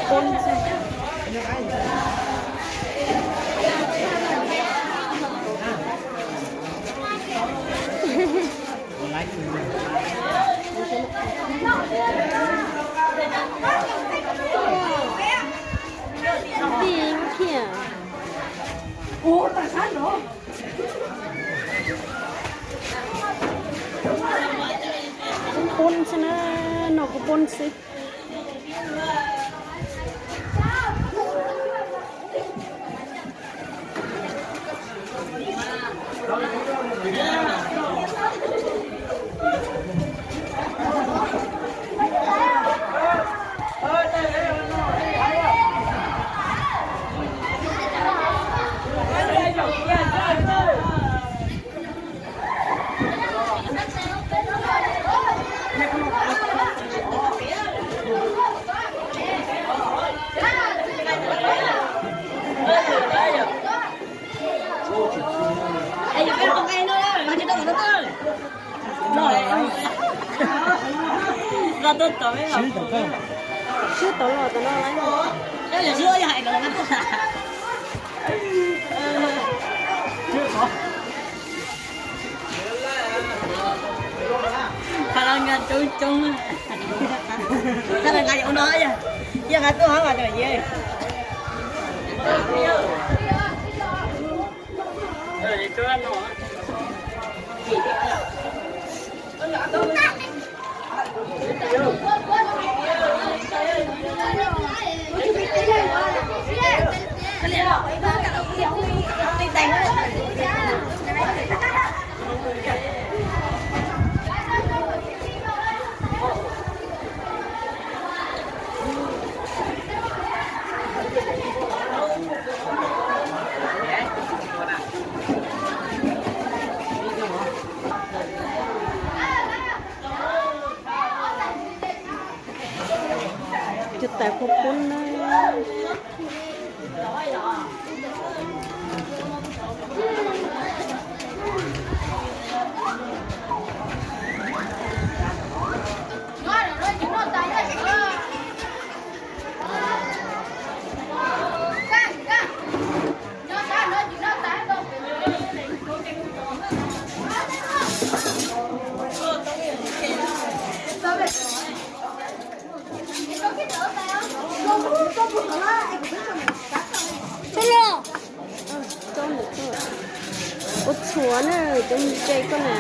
Poob xwb. Tij thiab. Kuv poob xwb na, no kuv poob xwb. Swb tau los tau no lawm. Qhov no nqa coob coob. Qhov no nqa ua no, yog nqa tuaj hov mas yog. Cov tais poob poob na. Ua txhuav na, cov ntse koj na.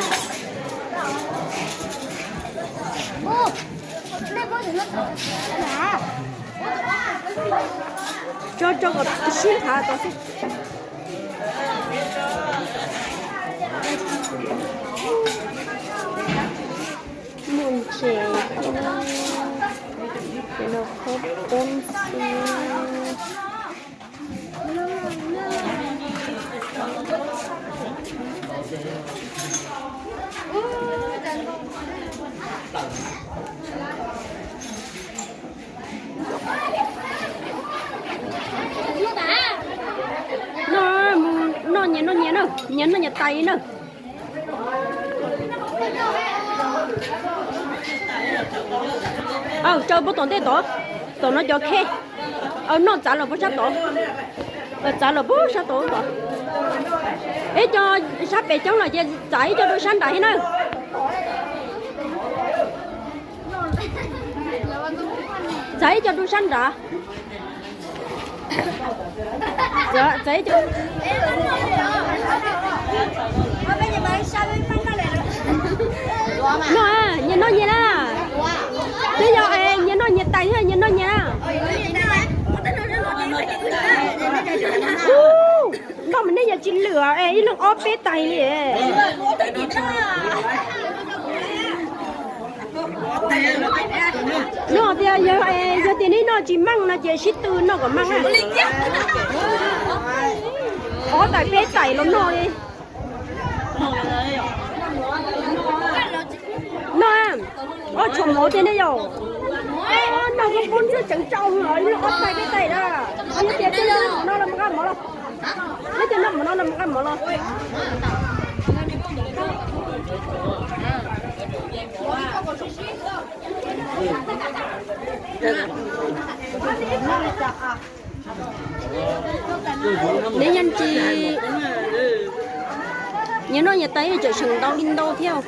Tso, tso kom sib hav tau xwb. Muaj ntses thiab, ces no poob poob xwb. Noj, mus noj nyias noj nyias na, nyias noj nyias tais na. Aw, tso puag tom ntej tod, tom no cov khej. Aw, noj txav los puag sab tod. Aw, txav los puag sab tod tod. Ib co sab pem coob lawm ces txav ib co rau sab nrad thiab na. Txav ib co rau sab nrad. Txav, txav ib co. Noj, nyias noj nyias na. Twb yog es nyias noj nyias tais thiab nyias noj nyias na. Ub, noj mas nej yuav tsis lwm es ib leeg ob peb tais li. Noj tias yog, yog tias neb noj tsis meej no ces sib tw noj kom meej na. Ob tais peb tais los noj li. Noj, ob tshuav mov tiag ne yom. Noj koj poob ntsuag tseev tsau os, ib leeg ob tais peb tais na. Yog tias noj mov no los mus nqa mov los. Yog tias noj mov no los mus nqa mov los. Neb yeej tsis nyias noj nyias tas, tseem seem ntau li ntau thiab.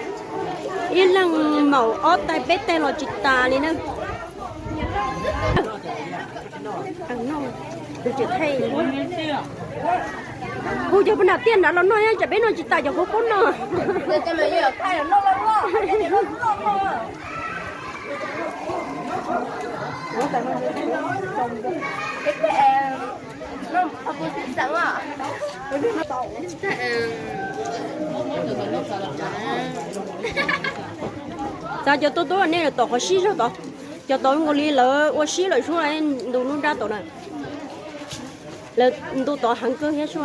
Ib leeg maum ob tais peb tais los tsis tas li na. Hu cov pab nram tiaj nrad los noj, tsam peb noj tsis tas cov hauv paus no. Txav cov tuaj tuaj nej lawm tom qhov sib zog tod. Cov tod nkaus li lawv ua sib lawm sub, ntu nruab nrab tod na. Lawv ntu tod heev kawg thiab sub.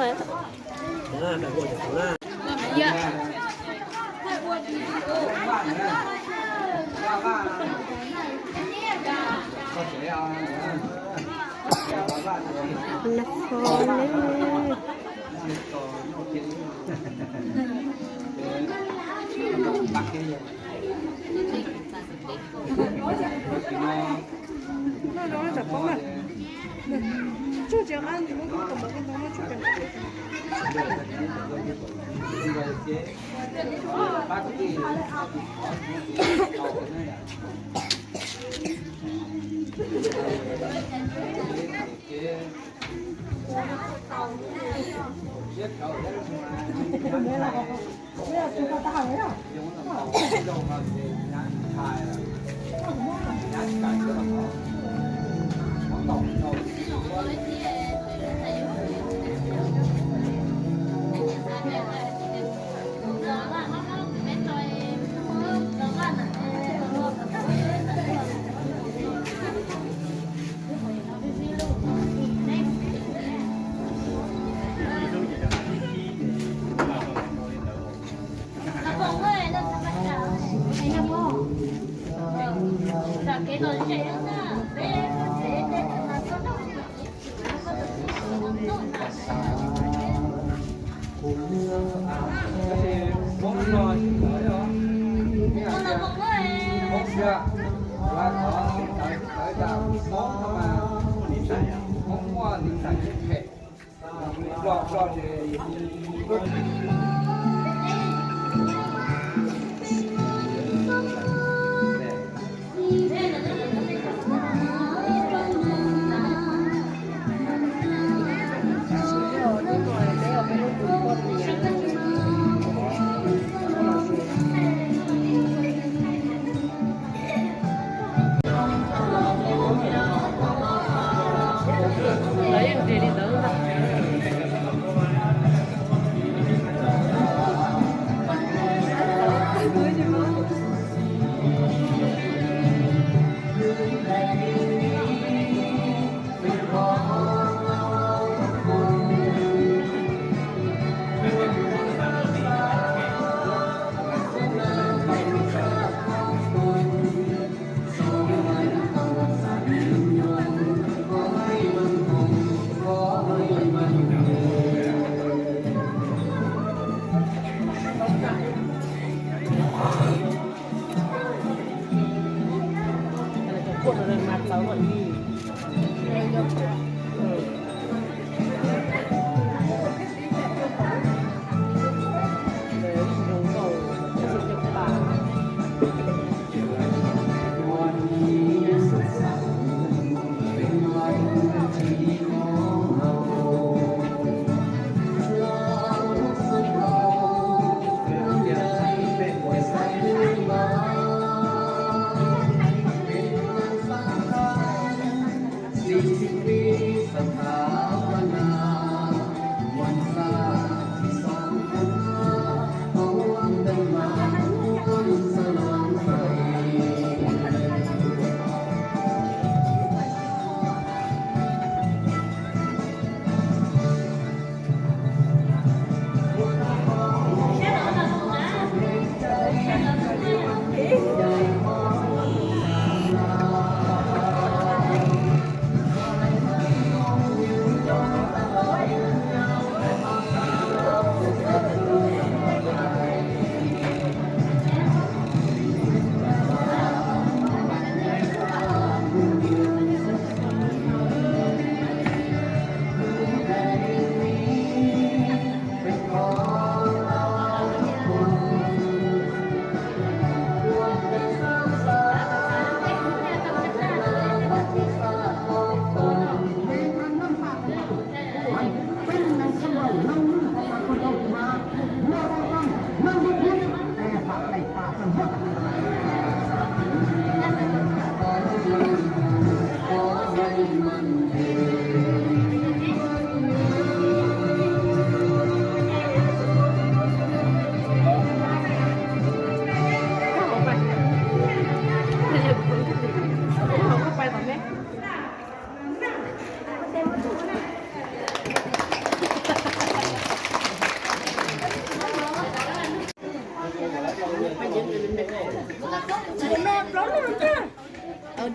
Tso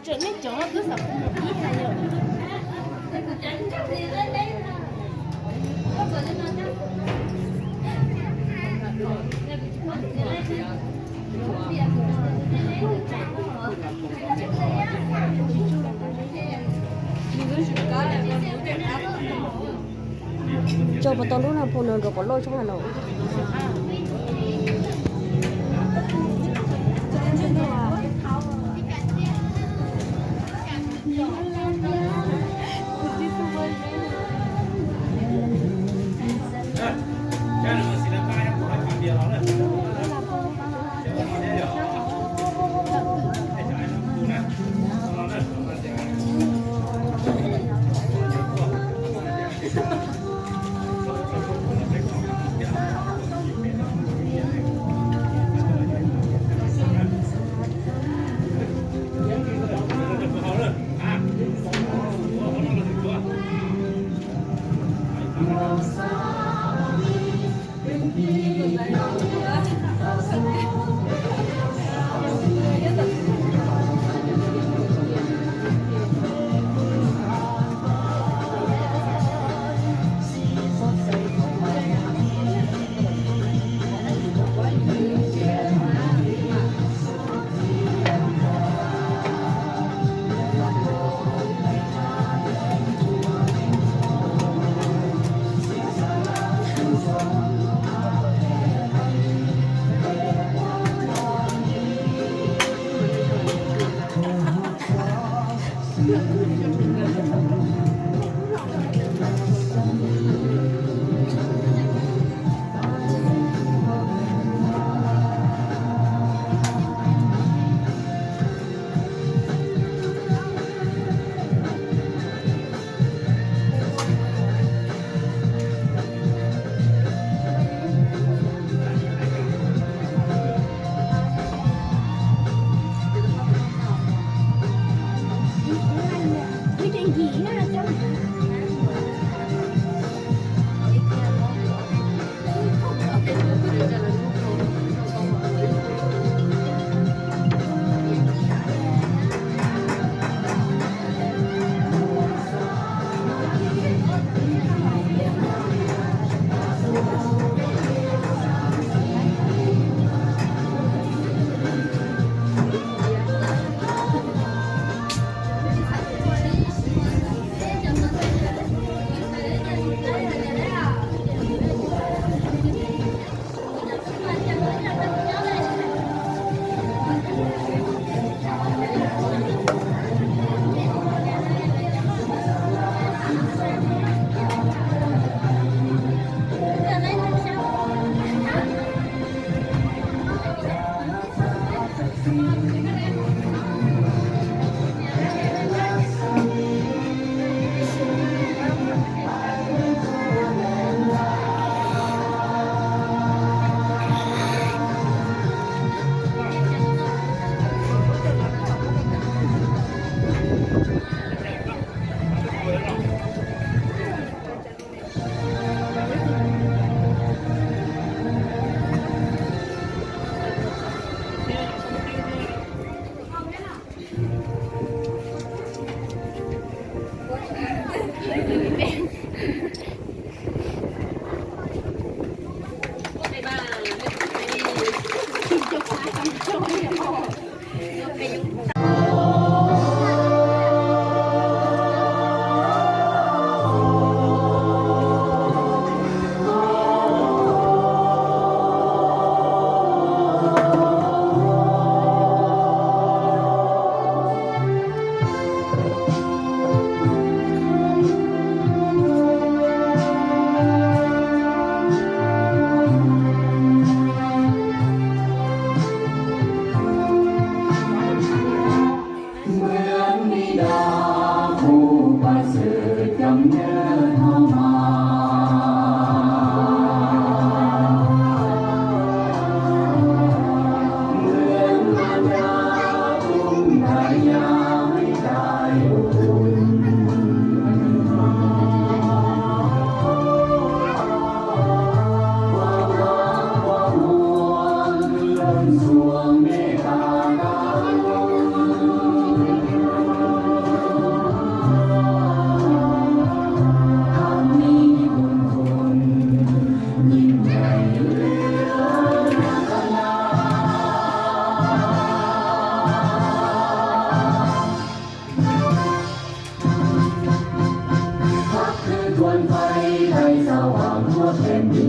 puas tau lub no pum no rau kom loj tsob ha no.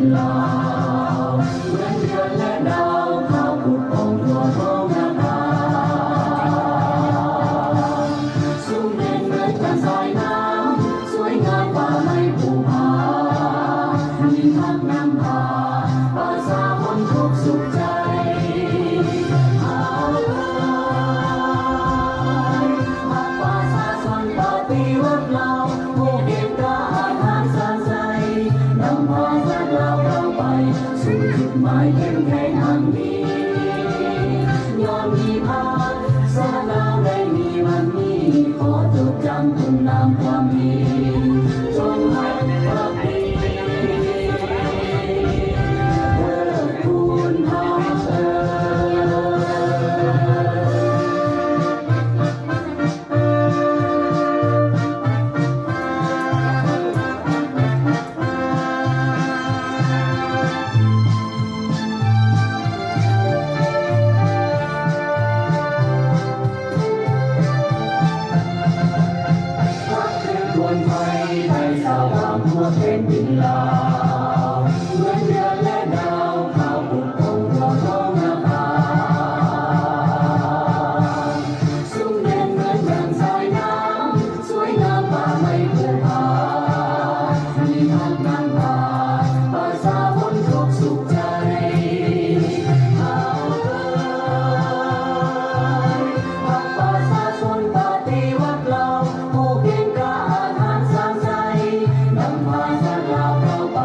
เหมือนเดือนและดาวคราวผุดผ่องทั่วท้องนภา สูงเด่นเหมือนดั่งสายน้ำ สวยงามกว่าไม้ภูผา มีพักนำพา ประชาพ้นทุกข์สุขใจ พรรคประชาชนปฏิวัติลาว ผู้เก่งกล้าอาจหาญชาญชัย นำพาชาติลาวเราไป สู่จุดหมายเข้มแข็งอันดี ย้อนมีพรรคชาติลาวได้มีวันนี้ ขอจดจำคุณงามความดี จงรักภักดี เทิดทูนพระเกียรติ พรรคเพื่อคนไทย ไทยสว่างทั่วแผ่นดินลาว เหมือนเดือนและดาว ขาวผุดผ่องทั่วท้องนภา สูงเด่นเหมือนดั่งสายน้ำ สวยงามกว่าไม้ภูผา มีพักนำพา ประชาพ้นทุกข์สุขใจ พรรคประชาชนปฏิวัติลาว ผู้เก่งกล้าอาจหาญชาญชัย นำพาชาติลาวเราไป